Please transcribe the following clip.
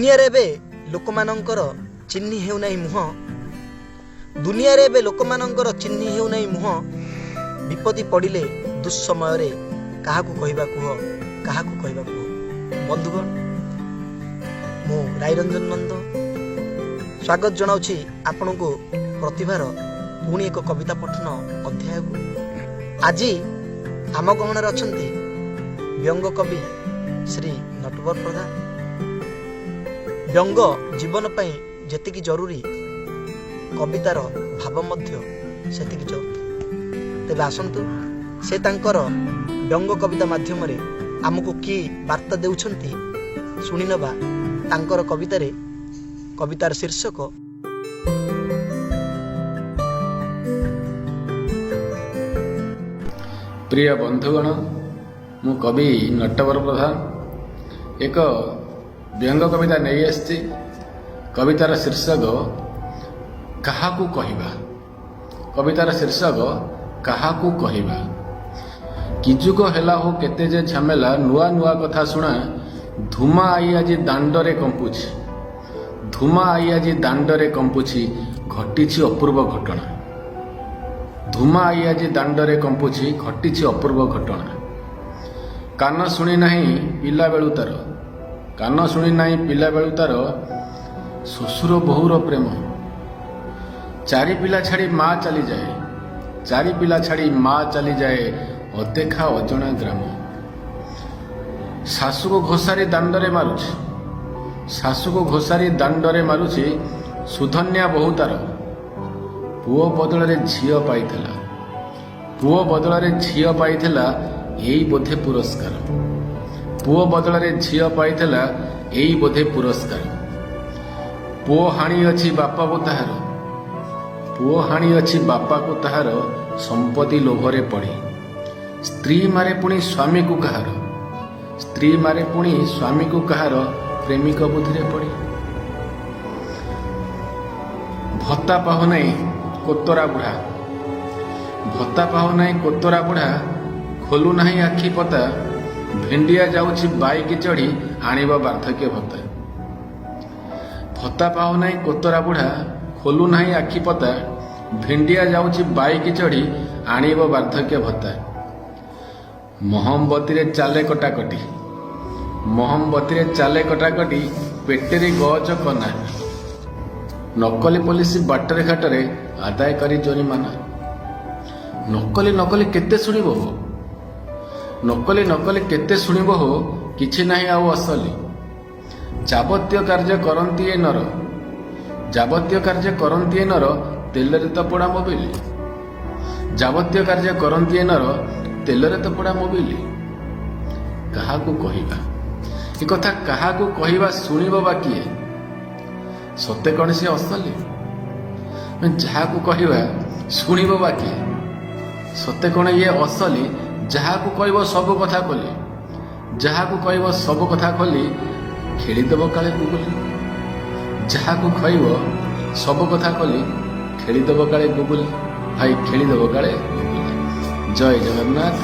ଦୁନିଆରେ ଏବେ ଲୋକମାନଙ୍କର ଚିହ୍ନି ହେଉନାହିଁ ମୁହଁ। ଦୁନିଆରେ ଏବେ ଲୋକମାନଙ୍କର ଚିହ୍ନି ହେଉନାହିଁ ମୁହଁ। ବିପତ୍ତି ପଡ଼ିଲେ ଦୁଃସମୟରେ କାହାକୁ କହିବା କୁହ, କାହାକୁ କହିବା କୁହ? ବନ୍ଧୁଗଣ, ମୁଁ ରାଇରଞ୍ଜନ ନନ୍ଦ ସ୍ୱାଗତ ଜଣାଉଛି ଆପଣଙ୍କୁ ପ୍ରତିଭାର ପୁଣି ଏକ କବିତା ପଠନ ଅଧ୍ୟାୟକୁ। ଆଜି ଆମ ଗହଣରେ ଅଛନ୍ତି ବ୍ୟଙ୍ଗ କବି ଶ୍ରୀ ନଟବର ପ୍ରଧାନ। ବ୍ୟଙ୍ଗ ଜୀବନ ପାଇଁ ଯେତିକି ଜରୁରୀ, କବିତାର ଭାବ ମଧ୍ୟ ସେତିକି ଜରୁରୀ। ତେବେ ଆସନ୍ତୁ, ସେ ତାଙ୍କର ବ୍ୟଙ୍ଗ କବିତା ମାଧ୍ୟମରେ ଆମକୁ କି ବାର୍ତ୍ତା ଦେଉଛନ୍ତି ଶୁଣିନେବା ତାଙ୍କର କବିତାରେ। କବିତାର ଶୀର୍ଷକ ପ୍ରିୟ ବନ୍ଧୁଗଣ, ମୁଁ କବି ନଟବର ପ୍ରଧାନ ଏକ ବ୍ୟଙ୍ଗ କବିତା ନେଇ ଆସିଛି। କବିତାର ଶୀର୍ଷକ କାହାକୁ କହିବା। କବିତାର ଶୀର୍ଷକ କାହାକୁ କହିବା। କି ଯୁଗ ହେଲା ହୋ, କେତେ ଯେ ଝାମେଲା, ନୂଆ ନୂଆ କଥା ଶୁଣା। ଧୁମା I ଆଜି ଦାଣ୍ଡରେ କମ୍ପୁଛି, ଧୁମା I ଆଜି ଦାଣ୍ଡରେ କମ୍ପୁଛି, ଘଟିଛି ଅପୂର୍ବ ଘଟଣା। ଧୁମା I ଆଜି ଦାଣ୍ଡରେ କମ୍ପୁଛି, ଘଟିଛି ଅପୂର୍ବ ଘଟଣା। କାନ ଶୁଣି ନାହିଁ ପିଲାବେଳୁ ତାର, କାନ ଶୁଣି ନାହିଁ ପିଲାବେଳୁ ତାର, ଶ୍ୱଶୁର ବୋହୂର ପ୍ରେମ। ଚାରି ପିଲା ଛାଡ଼ି ମା ଚାଲିଯାଏ, ଚାରି ପିଲା ଛାଡ଼ି ମା ଚାଲିଯାଏ ଅଦେଖା ଅଜଣା ଗ୍ରାମ। ଶାଶୁକୁ ଘୋଷାରି ଦାଣ୍ଡରେ ମାରୁଛି, ଶାଶୁକୁ ଘୋଷାରି ଦାଣ୍ଡରେ ମାରୁଛି, ସୁଧନ୍ୟା ବୋହୂ ତାର। ପୁଅ ବଦଳରେ ଝିଅ ପାଇଥିଲା, ପୁଅ ବଦଳରେ ଝିଅ ପାଇଥିଲା, ଏଇ ବୋଧେ ପୁରସ୍କାର। ପୁଅ ବଦଳରେ ଝିଅ ପାଇଥିଲା, ଏଇ ବୋଧେ ପୁରସ୍କାର। ପୁଅ ହାଣିଅଛି ବାପାକୁ ତାହାର, ପୁଅ ହାଣିଅଛି ବାପାକୁ ତାହାର, ସମ୍ପତ୍ତି ଲୋଭରେ ପଡ଼ି। ସ୍ତ୍ରୀ ମାରେ ପୁଣି ସ୍ୱାମୀକୁ କାହାର, ସ୍ତ୍ରୀ ମାରେ ପୁଣି ସ୍ୱାମୀକୁ କାହାର, ପ୍ରେମିକ ବୁଦ୍ଧିରେ ପଡ଼ି। ଭତ୍ତା ପାଉନାହିଁ କୋତରା ବୁଢ଼ା, ଭତ୍ତା ପାଉନାହିଁ କୋତରା ବୁଢ଼ା, ଖୋଲୁ ନାହିଁ ଆଖି ପତା। ଭେଣ୍ଡିଆ ଯାଉଛି ବାଇକି ଚଢ଼ି ଆଣିବ ବାର୍ଦ୍ଧକ୍ୟ ଭତ୍ତା। ଭତ୍ତା ପାଉନାହିଁ କୋତରା ବୁଢ଼ା, ଖୋଲୁ ନାହିଁ ଆଖି ପତା, ଭେଣ୍ଡିଆ ଯାଉଛି ବାଇକି ଚଢ଼ି ଆଣିବ ବାର୍ଦ୍ଧକ୍ୟ ଭତ୍ତା। ମହମବତୀରେ ଚାଲେ କଟାକଟି, ମହମବତୀରେ ଚାଲେ କଟାକଟି, ପେଟରେ ଗଜ କନା। ନକଲି ପୋଲିସ ବାଟରେ ଘାଟରେ ଆଦାୟ କରି ଜୋରିମାନା। ନକଲି ନକଲି କେତେ ଶୁଣିବ ହୋ, ନକଲି ନକଲି କେତେ ଶୁଣିବ ହୋ, କିଛି ନାହିଁ ଆଉ ଅସଲି। ଯାବତୀୟ କାର୍ଯ୍ୟ କରନ୍ତି ଏ ନର, ଯାବତୀୟ କାର୍ଯ୍ୟ କରନ୍ତି ଏ ନର, ତେଲରେ ତ ପୋଡ଼ା ମୋବିଲ। ଯାବତୀୟ କାର୍ଯ୍ୟ କରନ୍ତି ଏ ନର, ତେଲରେ ତ ପୋଡ଼ା ମୋବିଲ। କାହାକୁ କହିବା ଏ କଥା, କାହାକୁ କହିବା, ଶୁଣିବ ବା କିଏ? ସତେ କଣ ସେ ଅସଲି? ଯାହାକୁ କହିବା ଶୁଣିବ ବା କିଏ? ସତେ କଣ ଇଏ ଅସଲି? ଯାହାକୁ କହିବ ସବୁ କଥା ଖୋଲି, ଯାହାକୁ କହିବ ସବୁ କଥା ଖୋଲି, ଖେଳିଦେବ କାଳେ ଗୁଗୁଲି। ଯାହାକୁ କହିବ ସବୁ କଥା ଖୋଲି, ଖେଳିଦେବ କାଳେ ଗୁଗୁଲି। ଭାଇ, ଖେଳିଦେବ କାଳେ ଗୁଗୁଲି। ଜୟ ଜଗନ୍ନାଥ।